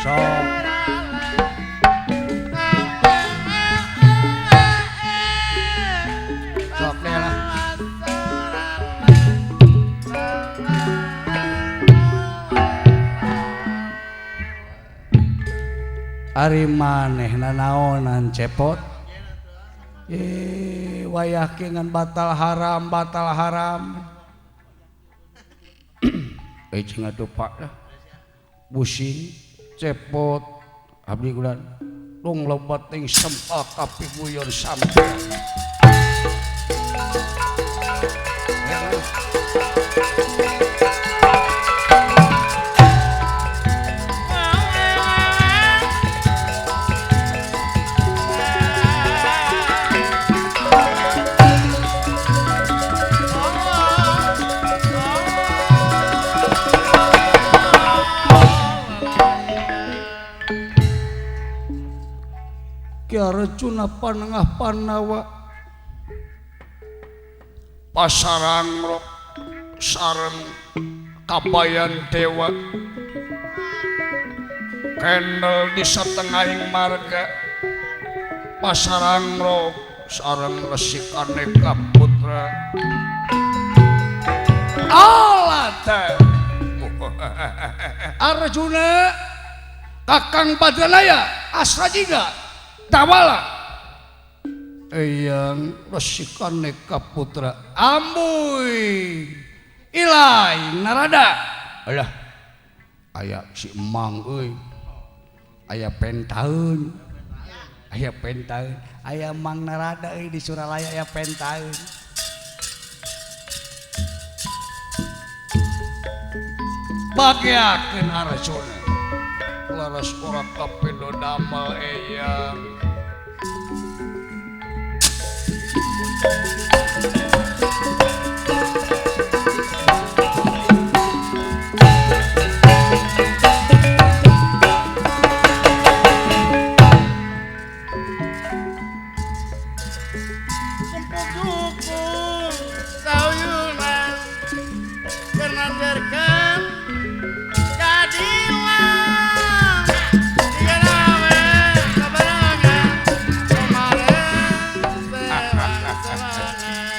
Sok. Sok deh lah. Ari maneh nanaonan cepot. Wayah ngan batal haram, batal haram. Cing atuh Pak lah. Pusing cepot abdi kulan lung lebat ting sempal kapiguyon sampean. Ki Arjuna panengah Panawa pasarang rok sareng kabayan dewa kendel di satengahing marga pasarang rok sareng resikane kaputra alata. Arjuna Kakang Badranaya Asrajiga Dawala eyang resikane kaputra ambuy ilai narada. Alah aya si emang euy, aya pentaeun, aya pentaeun, aya Mang Narada euy di Suralaya aya pentaeun. Bageakeun Arjuna laras ora kapindo damel eyang.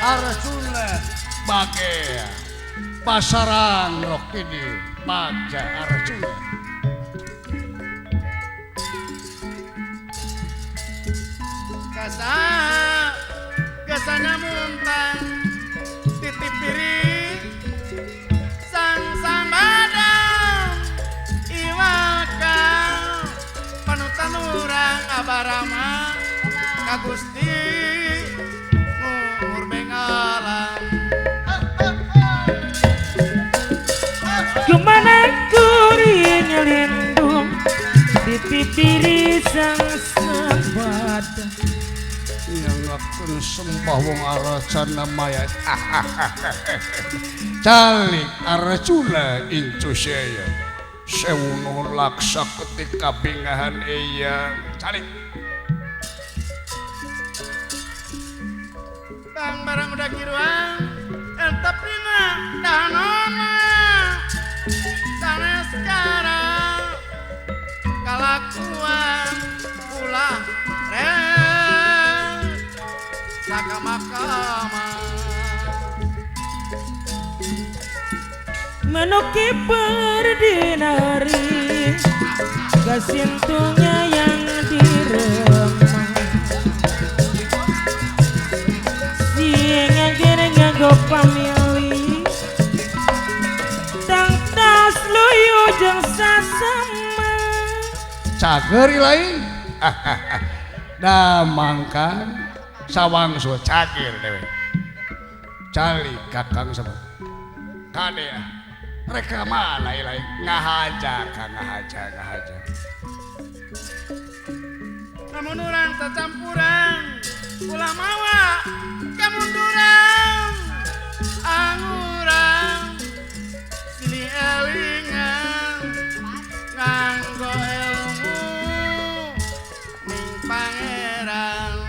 Arjuna bage pasarang rok ini bagja Arjuna. Kasa kasana muntang titip diri sang sang badang iwaka panutan urang abarama ka Gusti Kemana kuring lindung di pipiri sang sembada nyangakeun sembah wong Arjuna maya. Calik Arjuna incu saya sewu nuhun laksa ketika bingahan eyang. Calik bang barang udah kiruang entepina danona sana sekarang kalakuan ulah rek sakamakama menuki berdinari kasintungnya yang diremah sing nganggo pamili tang tas luyu jeung sasama cager lain. Da mangkan sawang so cager dewe cali kakang sama kade mereka mana lain ngahaja kang ngahaja ngahaja namun urang tacampuran ulah mawa kamunduran angurang silih elingan nganggo ilmu ning pangeran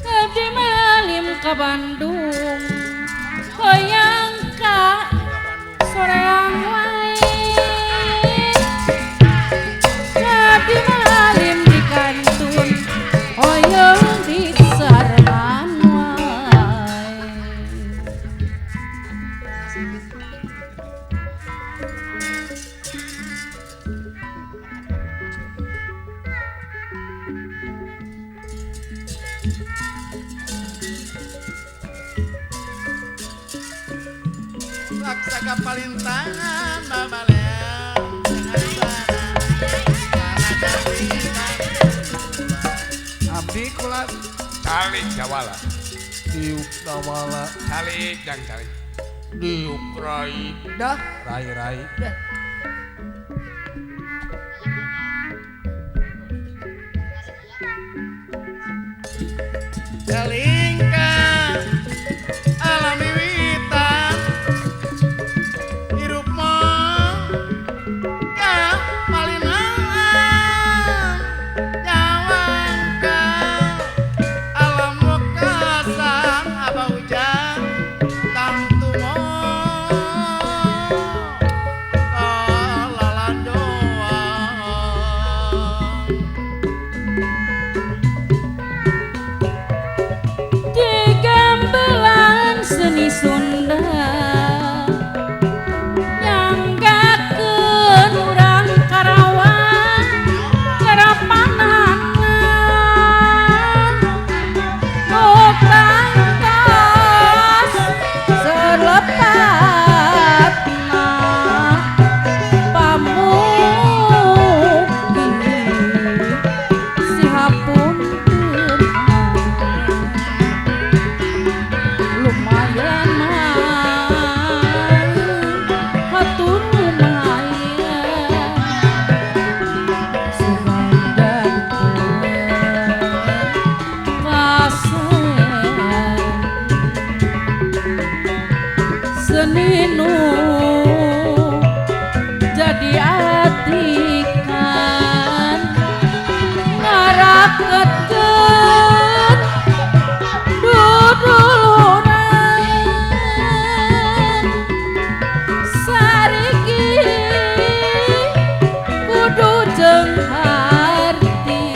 abdi malim ka Bandung hoyang ka soreang wae. Laksa kapalintangan babalean abdi kula calik jawala diuk dawala calik jang calik diuk rai dah rai rai dah Selingka alami witan hirup mah ka palinangan nyawangka alam wekasan aba hujan tangtumo kalalandoan. Seni Sunda nyanggakeun urang Karawang karapanana nu tangtos selepatna pamukti sihapunten lumayan hatur lumayan sugan kasen seni nu jadi atikan ngaraketkeun duduluran sariki kudu jeung harti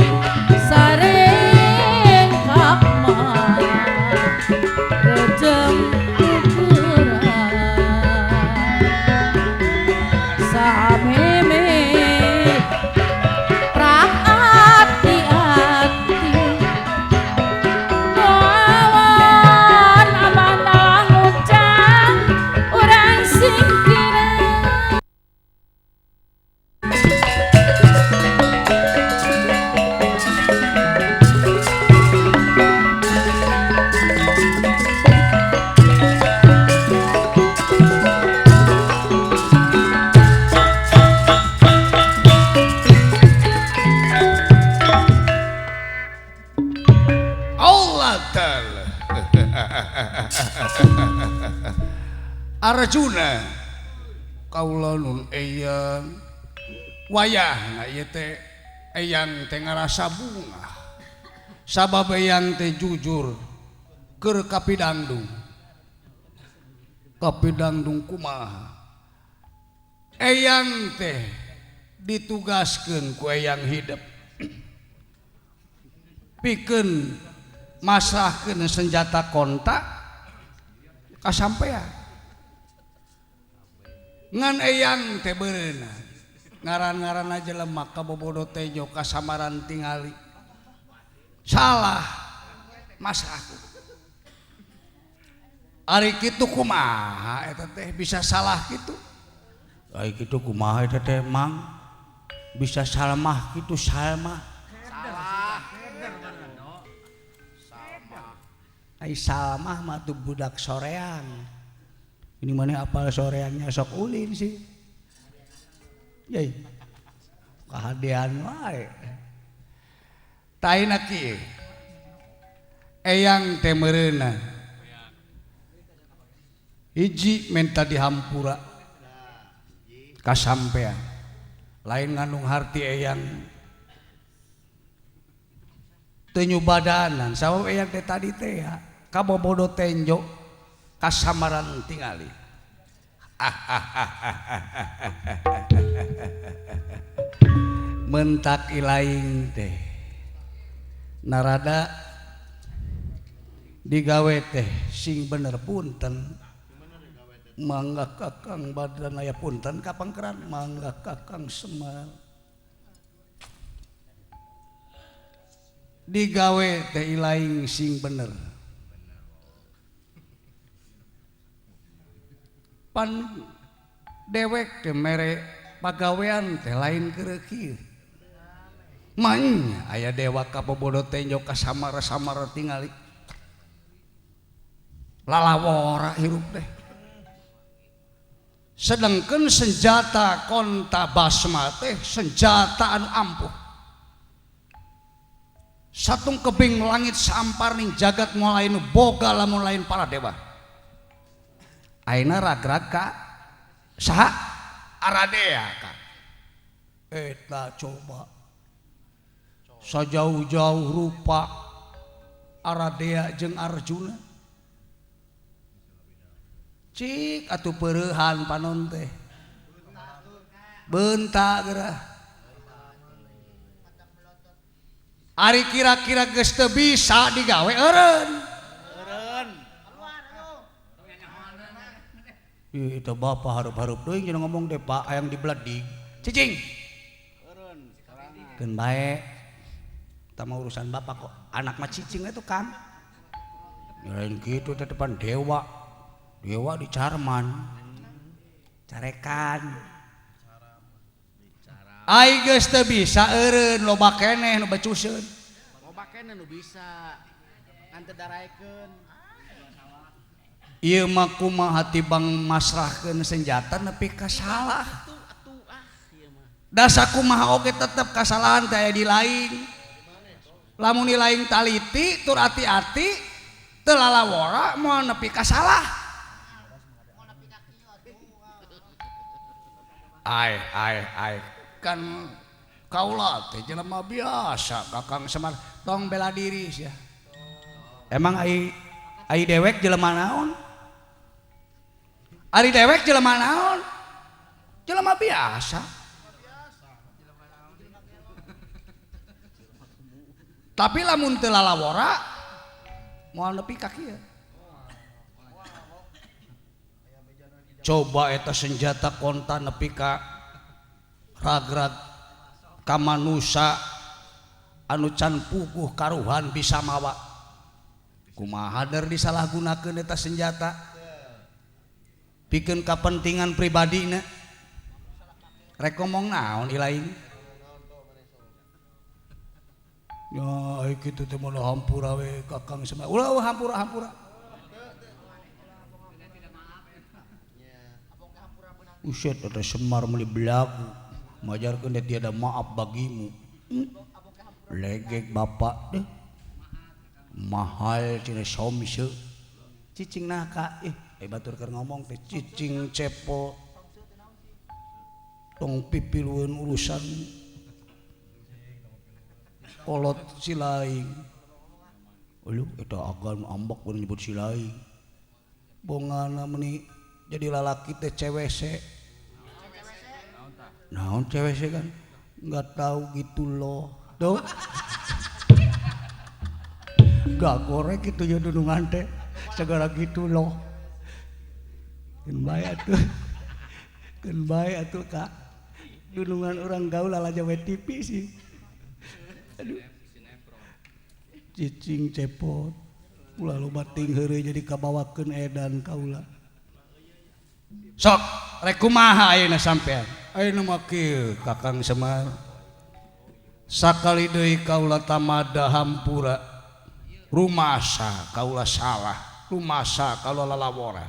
sareng mah rejeng ukuran sameme prahati-hati lawan abang ngucap urang singkiran. Allah Ta'ala Arjuna kaula nun eyang wayahna ieu teh eyang teh ngarasa bungah sabab eyang teh jujur keur kapidangdung kapidangdung kumaha eyang teh ditugaskeun ku eyang hidup pikeun masrahkeun senjata kontak kasampean ngan eyang teh beureuna ngaran-ngaranna jelema kabobodo tejo kasamaran tingali salah masrahku ari kitu kumaha eta teh bisa salah kitu ari kitu kumaha eta teh mang bisa salmah kitu salmah ai salmah mah tuh budak soreang. Ini mana apal soreangnya sok ulin sih. Yai. Kahadean wae. Taina kieu. Eyang teh meureunna. Hiji menta dihampura. Kasampean. Lain ngandung harti eyang teu nyubadanan sabab eyang teh tadi teh ya kabobodo tenjo kasamaran tingali. Mentak ilaing teh narada digawe teh sing bener punten mangga kakang badan aya punten kapangkeran mangga kakang Semar digawe teh ilaing sing bener. Pan dewek teh mere pagawean teh lain keur kieu. Manya aya dewa kabobodo tenjo ka samar-samar tingali. Lalawora hirup teh. Sedangkan senjata konta basma teh senjata anu ampuh. Satung kebing langit samparning jagat moal lain boga lamun lain para dewa. Ayeuna ragrag ka saha? Aradea ka. Eta coba sajauh-jauh rupa Aradea jeung Arjuna. Cik atuh peureuhan panon teh. Beunta geurah. Ari kira-kira geus teu bisa digawe eureun. Eureun. Ih, itu bapak harup-harup deui jeung ngomong teh Pak hayang dibeledig. Cicing. Eureun. Keun bae. Eta mah urusan bapak kok. Anak mah cicing atuh Kang. Lain kitu teh depan dewa. Dewa di Carman. Carekan. Ai geus teu bisa eureun loba keneh nu becuseun. Loba keneh nu bisa. Ngan teu daraekeun. Ieu mah kumaha tibang masrahkeun senjata nepi ka salah. Dasa kumaha oge tetep kasalahan teh aya di lain. Lamun di lain taliti tur ati-ati teu lalawora moal nepi ka salah. Ai ai ai kan kaula teh jelema biasa Kakang Semar tong bela diri sia. Emang ai ai dewek jelema naon? Ari dewek jelema naon? Jelema biasa. Tapi lamun teu lalawora moal nepi ka kieu. Coba eta senjata konta nepi ka ragrag ka manusa anu can puguh karuhan bisa mawa. Kumaha der disalahgunakeun eta senjata? Pikeun kapentingan pribadina. Rek ngomong naon ilaing? Ya ai kitu teh moal hampura we Kakang Semar. Ulah hampura hampura. Uset ada Semar meuli belagu. Majarkeun teh tiada maaf bagimu. Legek bapak deh. Mahal cenah somse. Cicing nah ka ih batur keur ngomong teh cicing cepo. Tong pipilueun urusan kolot si laing. Aduh eta agan ambek mun nyebut si laing. Bongana meuni jadi lalaki teh cewese. Naon cewese kan? Enggak tahu gitu loh. Tuh. Gak goreng gitu ya dunungan teh. Segala gitu loh. Keun bae atuh. Keun bae atuh Kak. Dunungan orang gaul lalaja we TV sih. Aduh. Cicing cepot. Ulah loba ting heureuy jadi kabawakeun edan kaula. Sok rek kumaha ayeuna sampean? Ayeuna mah kieu Kakang Semar. Sakali deui kaula tamada hampura. Rumasa kaula salah, rumasa kaula lalawora.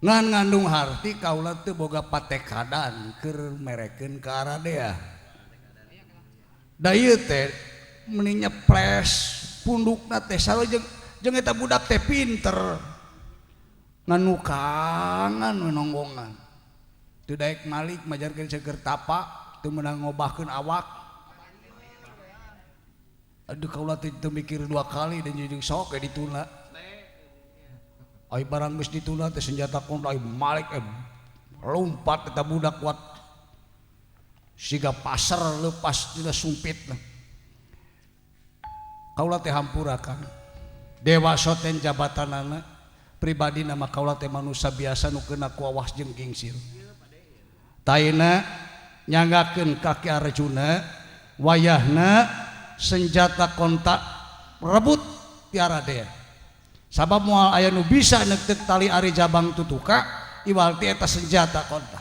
Ngan ngandung harti kaula teu boga patekadan keur merekeun ka aradea. Da ieu teh meuni nyeples pundukna teh sarua jeung eta budak teh pinter. Nganukangan we nonggongan. Teu daek malik majarkeun seueur tapa teu meunang ngobahkeun awak. Aduh kaula teh teu mikir dua kali dan jeung sok we dituna. Ai barang geus dituna teh senjata kontra ai malik lompat eta budak kuat. Siga pasar lepas dina sumpit. Kaula teh hampura Kang. Dewa soten jabatanana pribadi nama kaula teh manusia biasa nu keuna ku awas jeung gingsir. Taina nyanggakeun ka Ki Arjuna wayahna senjata kontak rebut ti Aradea. Sabab moal aya nu bisa neukteup tali ari jabang tutuka iwal ti eta senjata konta.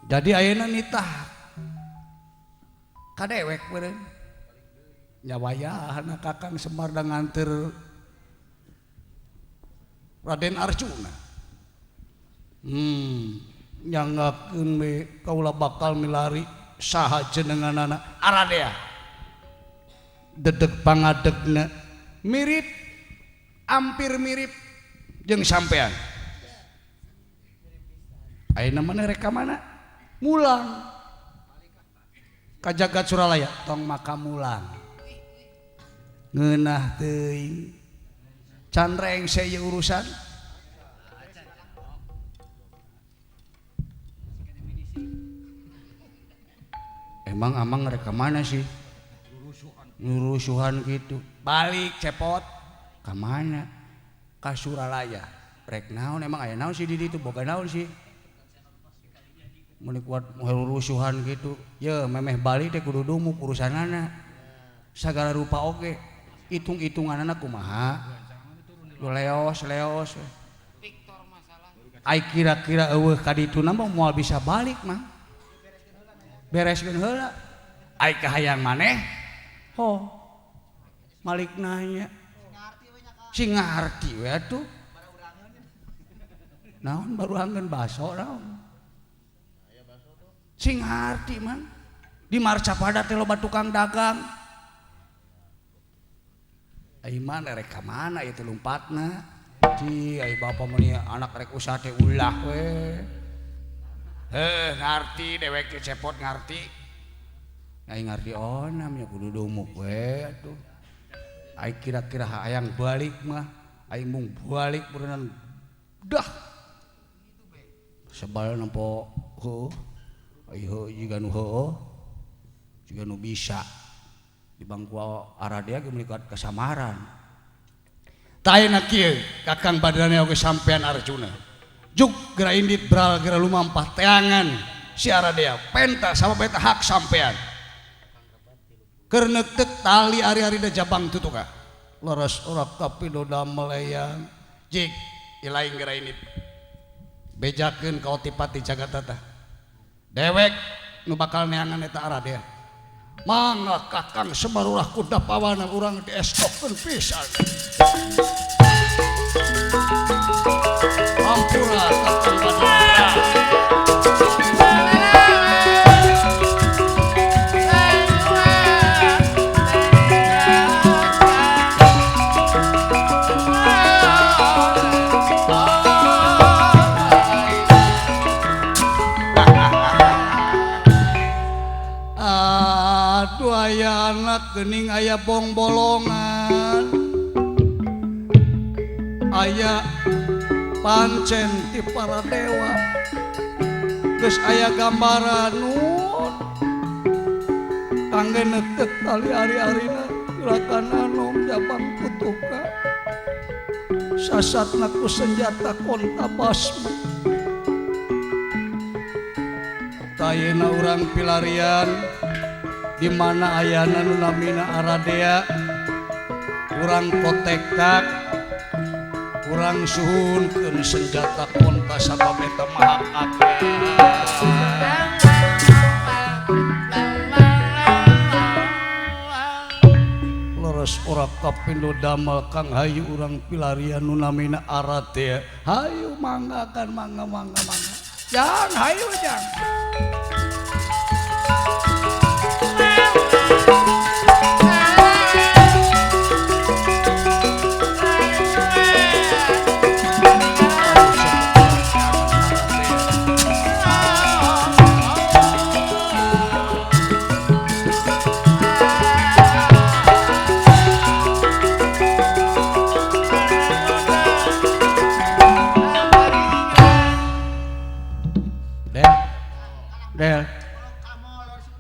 Jadi ayeuna nitah ka dewek meureun. Nya wayahna Kakang Semar da nganter Raden Arjuna. Nyanggakeun we kaula bakal milari saha jenenganana Aradea. Dedeg pangadegna mirip, hampir mirip jeung sampean. Ayeuna maneh rek ka mana? Mulang. Ka jagat Suralaya tong maka mulang. Ngeunah teuing. Can rengse ieu urusan. Emang amang rek ka mana sih? Rusuhan gitu. Balik cepot. Ka mana? Ka Suralaya. Rek naon emang aya naon sih di ditu? Boga naon sih? Mun kuat rusuhan gitu. Ye memeh balik teh kudu dumuk urusanana. Sagala rupa oge. Hitung-hitunganana kumaha? Leos-leos. Ai kira-kira eueuh ka dituna mah moal bisa balik mah. Bereskeun heula. Ai kahayang maneh? Ho. Malik nanya. Sing ngarti we atuh. Naon baru anggeun baso naon. Sing ngarti man. Di Marcapada teh loba tukang dagang. Ai mana rek ka mana ieu teh lumpatna? Ci ai bapa mun anak rek usaha teh ulah we. Heuh ngarti dewek teh cepot ngarti. Ai ngarti onam nya kudu dumuk we atuh. Ai kira-kira hayang balik mah, ai mung balik beureunan dah. Sebal nempo heuh. Ai heuh jiga nu heuh. Jiga nu bisa. Di bangku Aradea ge melikat kasamaran. Tah ayeuna kieu Kakang Badrane oge sampean Arjuna. Juk geura indit bral geura lumampah teangan si Aradea penta sabab eta hak sampean. Keur neukteup tali ari-ari da jabang tutuka. Leres ora kapido damel eyang. Jik ilaing geura indit. Bejakeun ka Otipati Jagatata. Dewek nu bakal neangan eta Aradea. Mangga Kakang Semar ulah kuda pawana urang diestokeun pisan. Ampura Kakang Badrane. Aya anak geuning aya bongbolongan, aya pancen ti para dewa, geus aya gambaran nun kangge neukteup tali ari-arina gerakan anom jabang tutuka sasatna ku senjata konta basma. Tayeuna urang pilarian di mana ayana nu namina Aradea, urang kotektak, urang suhunkeun senjata konta sabab eta maha akeh. Leres ora kapindo damel kang hayu urang pilarian nu namina Aradea. Hayu mangga kan mangga mangga mangga. Jang hayu jang. Del,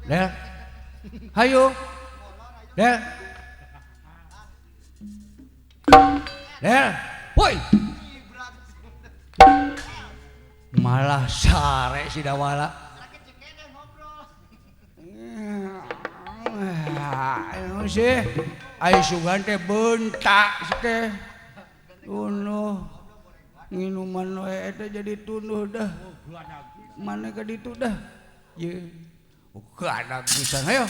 Del, hayu, Del, Del, woi, malah sare si Dawala. Sih, Ai sugan teh bentak teh. Unuh nginuman we eta jadi tunduh dah. Mana ka ditu dah. Ye. Gadag pisan hayo.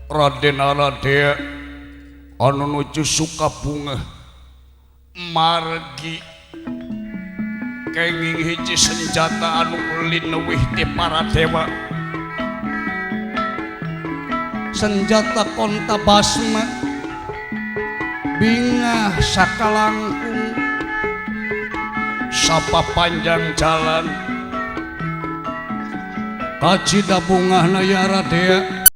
Raden Aradea anu nuju Sukabungah margi kenging hiji senjata anu lineuwih ti para dewa, senjata kontabasma bingah sakalangkung sapa panjang jalan kacida bungahna ya Aradea.